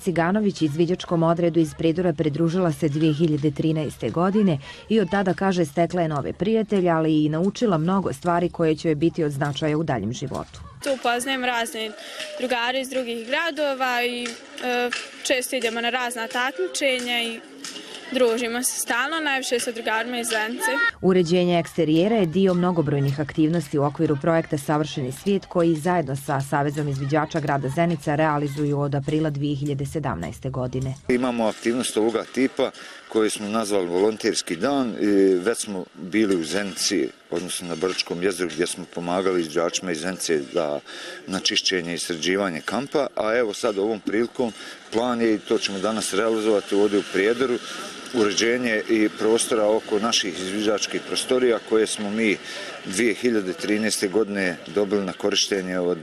Ciganović izviđačkom odredu iz Prijedora pridružila se 2013. godine i od tada, kaže, stekla je nove prijatelje, ali i naučila mnogo stvari koje će joj biti od značaja u daljem životu. Tu upoznajem razne drugare iz drugih gradova i često idemo na razna takmičenja i družimo se stalno, najviše sa drugarima iz Zenice. Uređenje eksterijera je dio mnogobrojnih aktivnosti u okviru projekta Savršeni svijet koji zajedno sa Savezom izviđača grada Zenica realizuju od aprila 2017. godine. Imamo aktivnost ovoga tipa koju smo nazvali volonterski dan i već smo bili u Zenici, odnosno na Brčkom jezeru gdje smo pomagali izviđačima iz Zenice na čišćenje i sređivanje kampa, a evo sad ovom prilikom plan je, i to ćemo danas realizovati ovdje u Prijedoru, uređenje i prostora oko naših izviđačkih prostorija koje smo mi 2013. godine dobili na korištenje od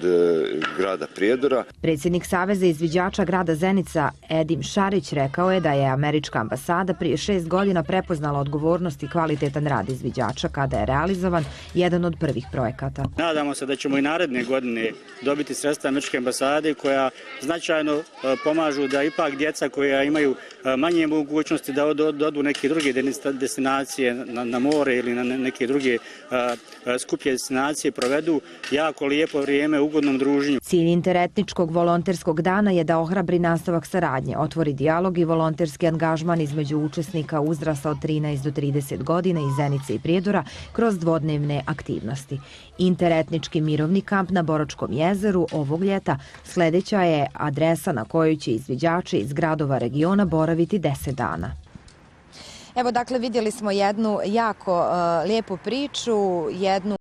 grada Prijedora. Predsjednik Saveza izviđača grada Zenica Edim Šarić rekao je da je američka ambasada prije 6 godina prepoznala odgovornost i kvalitetan rad izviđača kada je realizovan jedan od prvih projekata. Nadamo se da ćemo i naredne godine dobiti sredstva američke ambasade koja značajno pomažu da ipak djeca koja imaju manje mogućnosti da odu neke druge destinacije na more ili na neke druge skuplje destinacije provedu jako lijepo vrijeme u ugodnom druženju. Cilj interetničkog volonterskog dana je da ohrabri nastavak saradnje, otvori dijalog i volonterski angažman između učesnika uzrasta od 13 do 30 godina iz Zenice i Prijedora kroz dvodnevne aktivnosti. Interetnički mirovni kamp na Boročkom jezeru ovog ljeta sljedeća je adresa na kojoj će izviđači iz gradova regiona boraviti 10 dana. Evo, dakle, vidjeli smo jednu jako lijepu priču, jednu